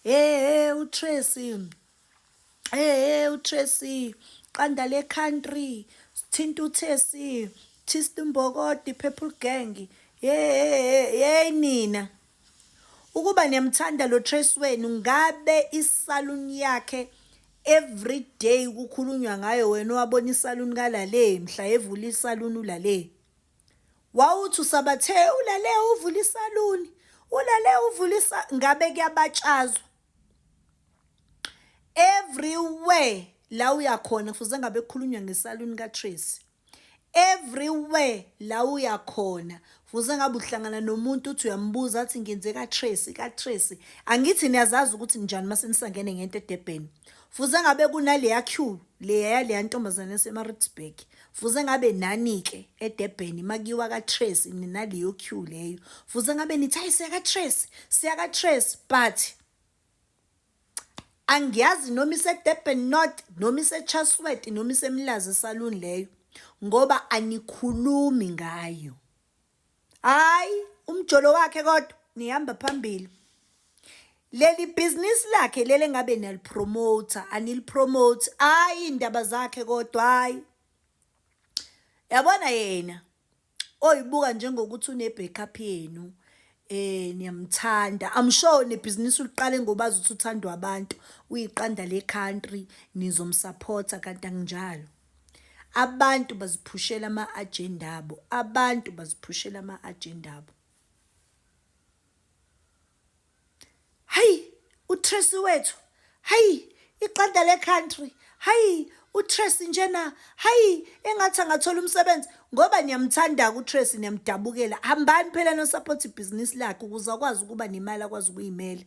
Hey, uTracy. Hey, uTracy. Qanda le country. Sithinta uThesi. Thista imbokodi Purple Gang. Hey, hey nina. Ukuba niyamthanda lo Tracy wenu ngabe isaluni yakhe every day kukhulunywa ngayo wena owabona isaluni kaLale mhla evula isaluni uLale. Wawuthi usabathe uLale uvula isaluni. ULale uvula isa ngabe kuyabatshazwa. Everywhere la uyakhona kufuze ngabe kukhulunywa ngesaluni kaTracy. Everywhere la uya khona fuze ngabe uhlangana nomuntu uthi uyambuza athi ngenze kaTracy kaTracy angithi niyazazi ukuthi njani mase nisangene ngento eDurban fuze ngabe kunaleya queue leya yaleya ntombazane yaseMaritzburg fuze ngabe nani-ke eDurban makuyiwa kaTracy ninaleyo queue leyo fuze ngabe nithi hayi siya kaTracy siya kaTracy but Angiyazi noma iseDurban North noma iseChatsworth noma iseMlazi saloon leyo ngoba anikhulumi ngayo. Hayi umjolo wakhe kodwa nihamba phambili. Leli bhizinisi lakhe leli engabe niyalipromotha anilipromote hayi indaba zakhe kodwa hayi. Yabona yena oyibuka njengokuthi une-backup yenu eh niyamthanda i'm sure nebhizinisi uliqale ngoba azi ukuthi uthandwa abantu uyiqanda le country nizomsupporta kanti anginjalo abantu baziphushela ama-agenda abo abantu baziphushela ama-agenda abo Hayi uTracy wethu, hayi iqanda le country, hayi uTracy njena, hayi engathi angathola umsebenzi ngoba niyamthanda uTracy niyamdabukela. Hambani phela no support ibhizinisi lakhe ukuze akwazi ukuba nemali akwazi ukuyimela.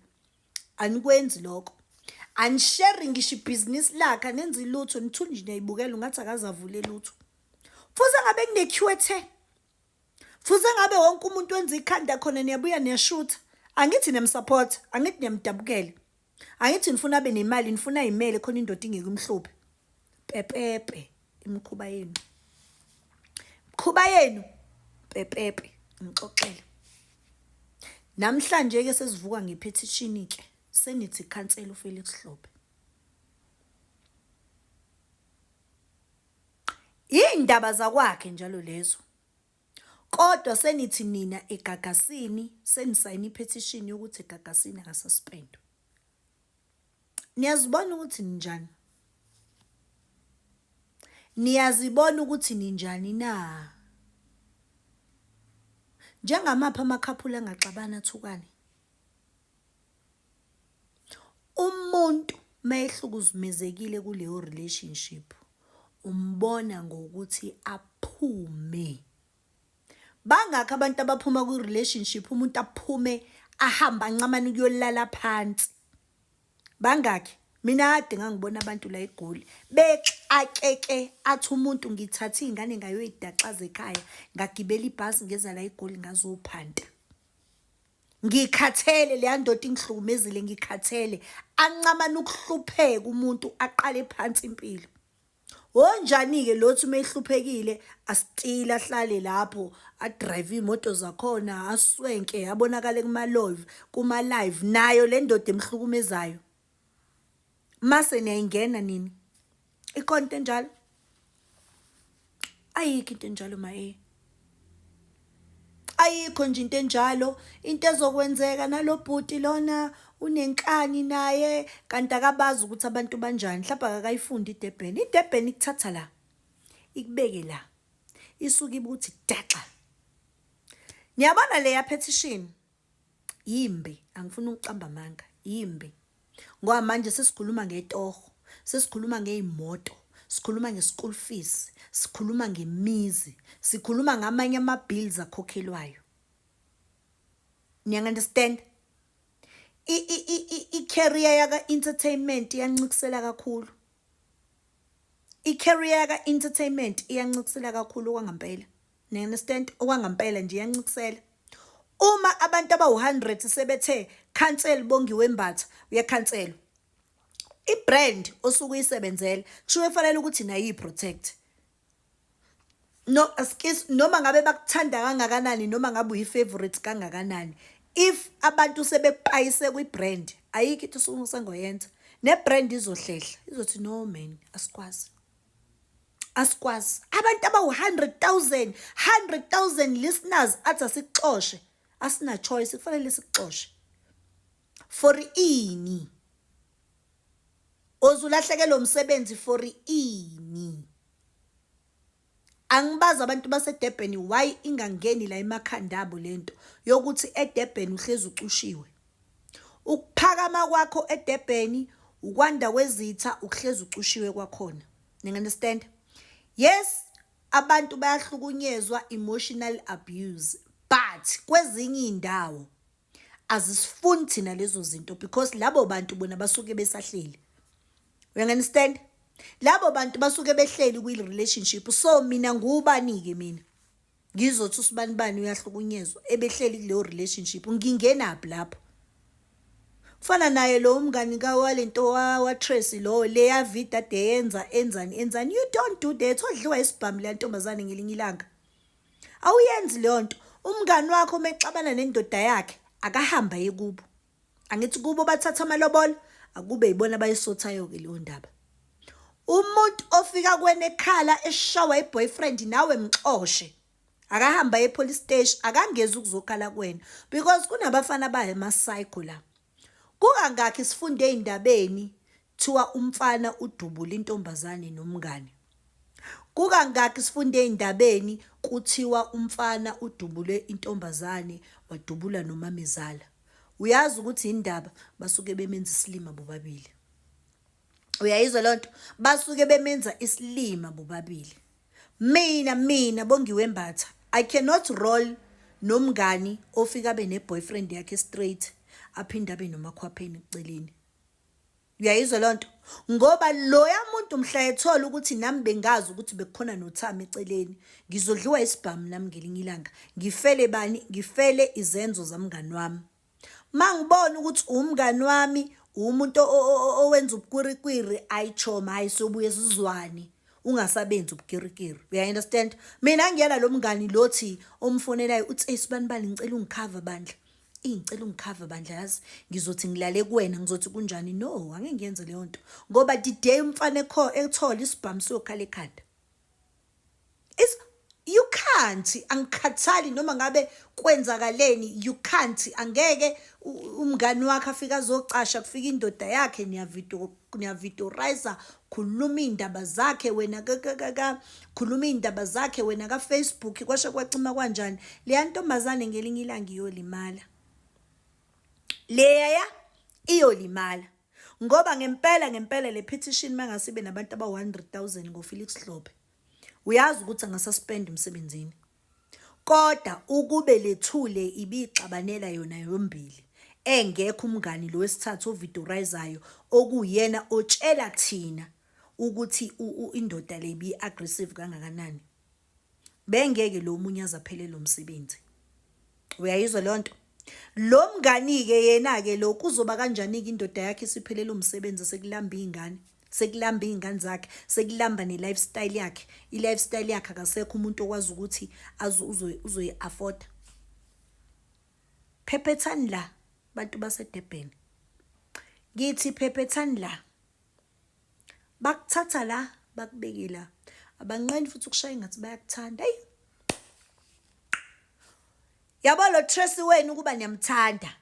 Anikwenzi lokho. Anishare ngisho ibhizinisi lakhe anenzi lutho nithule nje niyayibukela ungathi akazavule lutho. Futhi ngabe kune-queue ethe Fuze ngabe wonke umuntu wenza ikhanda khona niyabuya niyashutha. Angithi niyamsupport, angithi niyamdabukela. Angithi nifuna abe nemali, nifuna imele khona indoda ingeke imhluphe. Pepepe imikhuba yenu. Imikhuba yenu pepepe ngixoxele. Namhlanje ke sesivuka ngepetition ke senithi khansela uFelix Hlophe. Iy'ndaba zakwakhe njalo lezo. Kodwa senithi nina eGagasini senisayina iphethishini yokuthi eGagasini akasuspendwe. Niyazibona ukuthi ninjani? Niyazibona ukuthi ninjani na? Njengamaphi amakhaphula angaxabana athukane? Umuntu mayehlukuzmezekile kuleyo relationship umbona ngokuthi aphume. Bangakhi abantu abaphuma kwi relationship umuntu aphume ahambe ancamane ukuyolala phansi. Bangakhi? Mina kade ngangibona abantu la eGoli bexakeke athi umuntu ngithathe iy'ngane ngayoyidaxaza ekhaya ngagibela ibhasi ngeza la eGoli ngazophanta. Ngikhathele leya ndoda ingihlukumezile ngikhathele. Ancamane ukuhlupheka umuntu aqale phansi impilo. Wonjani-ke lothi uma ehluphekile asitile ahlale lapho adrive iy'moto zakhona aswenke abonakale kuma-live kuma-live nayo le ndoda emhlukumezayo. Mase niyayingena nini? Ikhona into enjalo? Ayikho into enjalo ma-e. Ayikho nje into enjalo into ezokwenzeka nalobhuti lona unenkani naye kanti akabazi ukuthi abantu banjani mhlawumbe akakayifundi iDurban. IDurban ikuthatha la ikubeke la isuke ibuthi daxa. Niyabona leya petition yimbi angifuni ukuqamba amanga yimbi ngoba manje sesikhuluma ngetoho sesikhuluma ngey'moto sikhuluma nge-school fees sikhuluma ngemizi sikhuluma ngamanye ama-bills akhokhelwayo niyangi-understand i-career yaka-entertainment iyancikisela kakhulu i-career yaka-entertainment iyancikisela kakhulu okwangampela Ni-understand? Okwangampela nje iyancikisela. Uma abantu abawu-100 sebethe cancel Bongiwe Mbatha, uyakhanselwa. I-brand osuke uyisebenzela kushuke kufanele ukuthi nayo iyi-protect. No, excuse, noma ngabe bakuthanda kangakanani noma ngabe uyi-favorite kangakanani if abantu sebekupayise kwi-brand Ayikho into osuke ne-brand izohlehla, izothi, "No man, asikwazi, asikwazi." Abantu abawu-100 000, 100 000 listeners athi asikuxoshe, asina choice, kufanele sikuxoshe. For ini? Ozulahlekelwa umsebenzi for ini? Angibazi abantu baseDurban why ingangeni la emakhanda abo lento yokuthi eDurban uhlezi ucushiwe. Ukuphakama kwakho eDurban ukwanda kwezitha, ukuhlezi ucushiwe kwakhona. Ningi-understand? Yes, abantu bayahlukunyezwa, emotional abuse, but kwezinye iy'ndawo azisifuni thina lezo zinto because labo bantu bona basuke besahleli. You understand? Labo bantu basuke behleli kwi-relationship. So mina ngubani-ke mina ngizothi usibani bani uyahlukunyezwa ebehleli kuleyo relationship? Ngingenaphi lapho? Kufana naye lo mngani kawalento wa-Tracy lo, leya video ade yenza, enzani enzani. You don't do that. Odliwa isibhamu leya ntombazane ngelinye ilanga. Awuyenzi leyo nto. Umngani wakho mexabana nendoda yakhe, akahamba yekubo. Angithi kubo bathatha amalobolo? Akube yibona abayisothayo-ke leyo ndaba. Umuntu ofika kwena ekhala eshawa i-boyfriend, nawe mxoshe, akahamba e-police station, akangezi ukuzokhala kuwena because kunabafana abayama-psycho la. Kukangakhi sifunde ey'ndabeni kuthiwa umfana udubula intombazane nomngane? Kukangakhi sifunde ey'ndabeni kuthiwa umfana udubule intombazane, wadubula nomamezala? Uyazi ukuthi indaba basuke bemenza isilima bobabili. Uyayizwa leyo nto? Basuke bemenza isilima bobabili. Mina Bongiwe Mbatha, I cannot roll nomngani ofika abe ne-boyfriend yakhe straight, aphinde abe nomakhwapheni eceleni. Uyayizwa leyo nto? Ngoba loya muntu mhla ethola ukuthi nami bengazi ukuthi bekukhona noThami eceleni, ngizodliwa isibhamu nami ngelinye ilanga. Ngifele bani? Ngifele izenzo zamngani wami. Mangibona ukuthi umngani wami umuntu owenza ubukwirikwiri, ayichoma, hayi, sobuye sizwane ungasabenzi ubukirikiri. Uya understand? Mina ngiyela lo mngani lothi omfonelayo uthi, "Hey sibani bani, ngicela ungikhava bandla. Ngicela ungikhava bandla, yazi ngizothi ngilale kuwena, ngizothi kunjani." No, angeke ngiyenze leyo nto ngoba the day umfana ekho ethola isibhamu siyokhala ekhanda. Is you can't. Angikhathali noma ngabe kwenzakaleni, you can't. Angeke umngani wakhe afika azocasha, kufika indoda yakhe, niyavideo, niyavidoriza, khuluma iy'ndaba zakhe wena ka khuluma iy'ndaba zakhe wena ka-Facebook, kwasho kwacima kanjani. Leya ntombazane ngelinye ilanga iyolimala, leyaya iyolimala ngoba ngempela ngempela le petition mangase ibe nabantu aba-100 000 ngoFelix Hlophe, uyazi ukuthi angasuspend emsebenzini. Kodwa ukube lethule ibixabanela yona yombili, engekho umngani lo wesithathu ovidorizayo, okuyena otshela thina ukuthi indoda le ibi-aggressive kangakanani, bengeke lo munye aze aphelele umsebenzi. Uyayizwa leyo nto? Lo mngani-ke yena-ke lo kuzoba kanjani-ke indoda yakhe isiphelele umsebenzi, sekulamba iy'ngane, sekulamba iy'ngane zakhe, sekulamba ne-lifestyle yakhe, i-lifestyle yakhe akasekho umuntu okwazi ukuthi uzoyi-afforda. Phephethani la bantu baseDurban, ngithi phephethani la. Bakuthatha la, bakubeke la, abanqeni futhi ukushaya engathi bayakuthanda. Eyi, yabo lo Tracy wenu, ukuba niyamthanda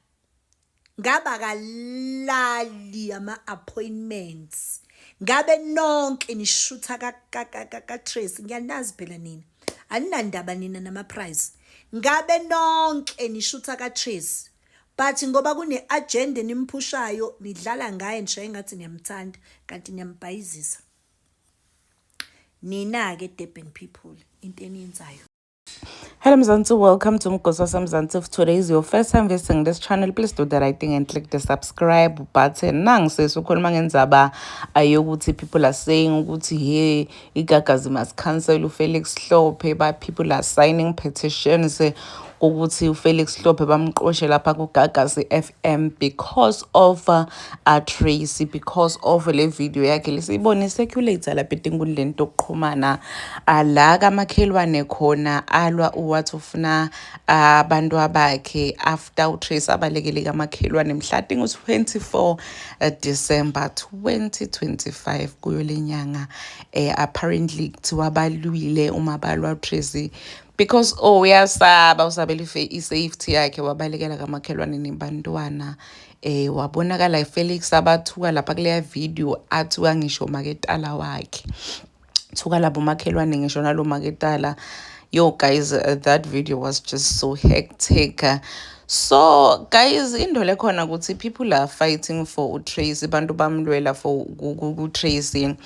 ngaba kalali ama-appointments, ngabe nonke nishutha ka-Tracy. Ngiyanazi phela nina, aninandaba nina nama-prize. Ngabe nonke nishutha ka-Tracy, but ngoba kune-agenda enimphushayo, nidlala ngaye, nishaye engathi niyamthanda kanti niyambhayizisa. Nina-ke Durban people, into eniyenzayo. Hello Mzansi, welcome to Mgosi Mzansi. If today is your first time visiting this channel, please do the right thing and click the subscribe button. Nangisesi ukhuluma ngendzaba ayokuthi people are saying ukuthi hey, iGagasi must cancel uFelix Hlophe, but people are signing petitions. Ukuthi uFelix Hlophe bamqoshe lapha kuGagasi FM because of Tracy, because of le video yakhe lesiyibone circulate lapha etinkundleni tokuxhumana, la kamakhelwane khona alwa uwathi ufuna abantu abakhe after uTracy abalekele kamakhelwane mhla tingu-24 December 2025 kuyo lenyanga. Apparently kuthiwa balwile uma balwa uTracy because, oh, uyasaba, usabela i-safety yakhe, wabalekela kamakhelwane nebantwana. Wabonakala Felix abathuka lapha kuleya video, athuka ngisho maketala wakhe, thuka labo makhelwane ngisho nalo maketala. Yo guys, that video was just so hectic. So guys, into lekhona ukuthi people are fighting for uTracy, bantu bamlwela for kuTracy.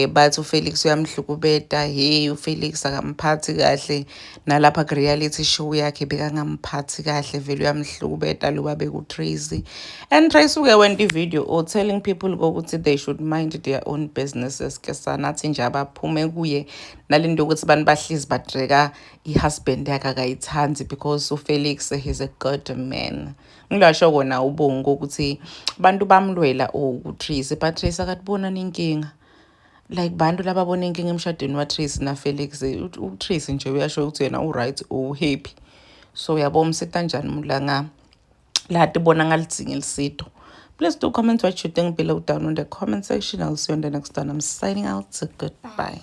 Bathi uFelix uyamhlukubeta, hey, uFelix akamphathi kahle, nalapha ku reality show yakhe bekangamphathi kahle, vele uyamhlukubeta lo babe kuTracy. And Tracy uke went i-video or telling people ukuthi they should mind their own businesses, ke sanathi nje abaphume kuye nalento yokuthi abantu bahlezi badreka i-husband yakhe, akayithandi because uFelix, he's a good man. Ngilasho kona ubongo ukuthi abantu bamlwela uTracy, but Tracy akatibona ninkinga, like bantu lababona inkinga emshadweni waTracy naFelix. UTracy nje uyasho ukuthi yena u-right, u-happy. So uyabo umsita kanjani umuntu la latibona ngalidzinga lisito? Please do comment what you think below down in the comment section. I'll see you on the next one. I'm signing out. Goodbye.